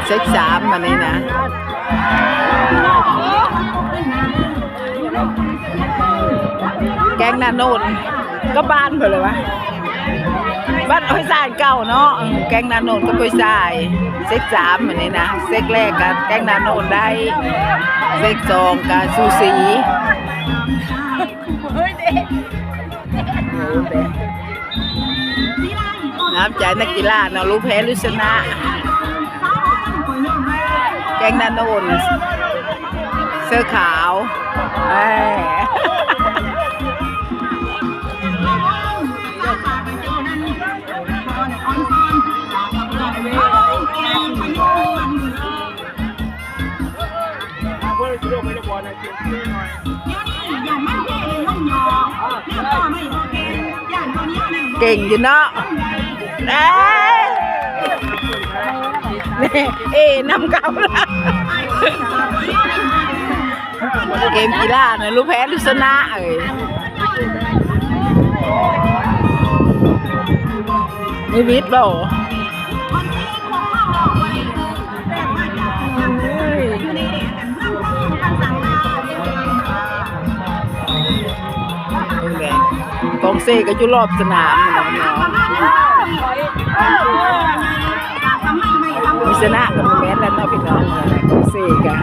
ເຊັດສາມ ອັນນີ້ນະ ແກ້ງນາໂນນ ກັບບ້ານເພິ່ນເລີຍວະ ບ້ານຫ້ວຍຊາຍເກົ່າເນາະ ແກ້ງນາໂນນກັບຫ້ວຍຊາຍ ເຊັດສາມ ອັນນີ້ນະ ເຊັດແລກກະແກ້ງນາໂນນໄດ້ ເຊັດສອງກະສູສີ. ງາມໃຈນັກກິລາເນາະ ຮູ້ແພ້ຮູ້ຊະນະ ແກ້ງນາໂນນ ເສື້ອຂາວ ເອີ. ເກັ່ງຢູ່ເນາະ ເອີ ນຳເຂົາລະ ເກມກິລານະ ຮູ້ແພ້ຮູ້ຊະນະເອີຍ ມີວິດບໍ່? ກອງເຊກະຢູ່ລອບສະໜາມ ມີຊະນະກະບໍ່ແມ່ນແລ້ວເນາະພີ່ນ້ອງ ກອງເຊກະ